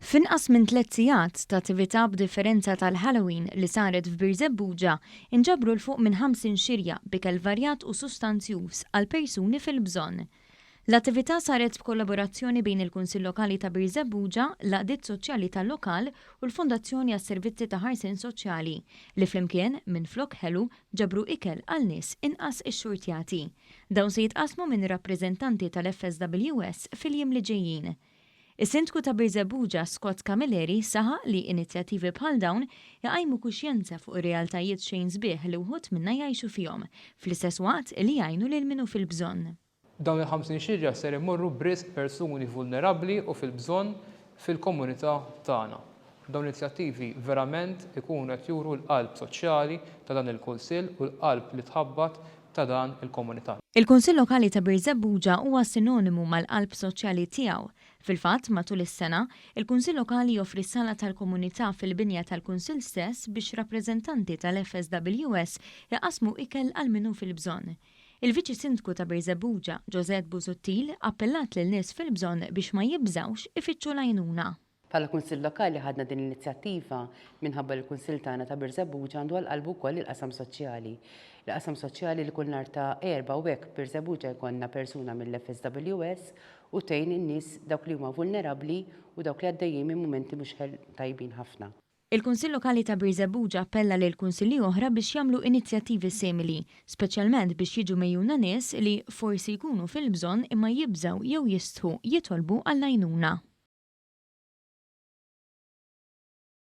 F'inqas minn tlett sigħat ta' attività b'differenza tal-Halloween li saret f'Birżebbuġa, inġabru 'l fuq minn 50 xirja b'ikel varjat u sustanzjuż għal persuni fil-bżonn. L-attività saret b'kollaborazzjoni bejn il-Kunsill Lokali ta' Birżebbuġa, l-għaqdiet soċjali tal-lokal u l-Fondazzjoni għas-Servizzi ta' Ħarsien Soċjali, li flimkien, minflok ħelu, ġabru ikel għal nies inqas ixxurtjati. Dawn se jitqassmu minn rappreżentanti tal-FSWS fil-jiem li ġejjin. Is-Sindku ta' Birżebbuġa Scott Camilleri saħaq li inizjattivi bħal dawn iqajmu kuxjenza fuq ir-realtajiet xejn sbieħ li wħud minna jgħixu fihom, fl-istess waqt li jgħinu lil min hu fil-bżonn. Dawn il-50 xirja ser imorru b'risq persuni vulnerabbli u fil-bżonn fil-komunità tagħna. Dawn l-inizjattivi verament ikunu qed juru l-qalb soċjali ta' dan il-Kunsill u l-qalb li tħabbat ta' dan il-komunità. Il-Kunsill Lokali ta' Birżebbuġa huwa sinonimu mal-qalb soċjali tiegħu. Fil-fatt, matul is-sena, il-Kunsill Lokali joffri s-sala tal-komunità fil-binja tal-Kunsill stess biex rappreżentanti tal-FSWS iqassmu ikel għal min hu fil-bżonn. Il-Viċi Sindku ta' Birżebbuġa, Josette Busuttil, appellat lil nies fil-bżonn biex ma jibżgħux ifittxu l-għajnuna. Bħala Kunsill Lokali ħadna din l-inizjattiva minħabba li l-Kunsill tagħna ta' Birżebbuġa għandu għal qalbu wkoll il-qasam soċjali. Il-qasam soċjali li kull nhar ta' Erbgħa u hekk f'Birżebbuġa jkollna persuna mill-FSWS u tgħin in-nies dawk li huma vulnerabbli u dawk li għaddejjin minn mumenti mhux tajbin ħafna. Il-Kunsill Lokali ta' Birżebbuġa appella lil kunsilli oħra biex jagħmlu inizjattivi simili, speċjalment biex jiġu megħjuna nies li forsi jkunu fil-bżonn imma jibżgħu jew jistħu jitolbu għall-għajnuna.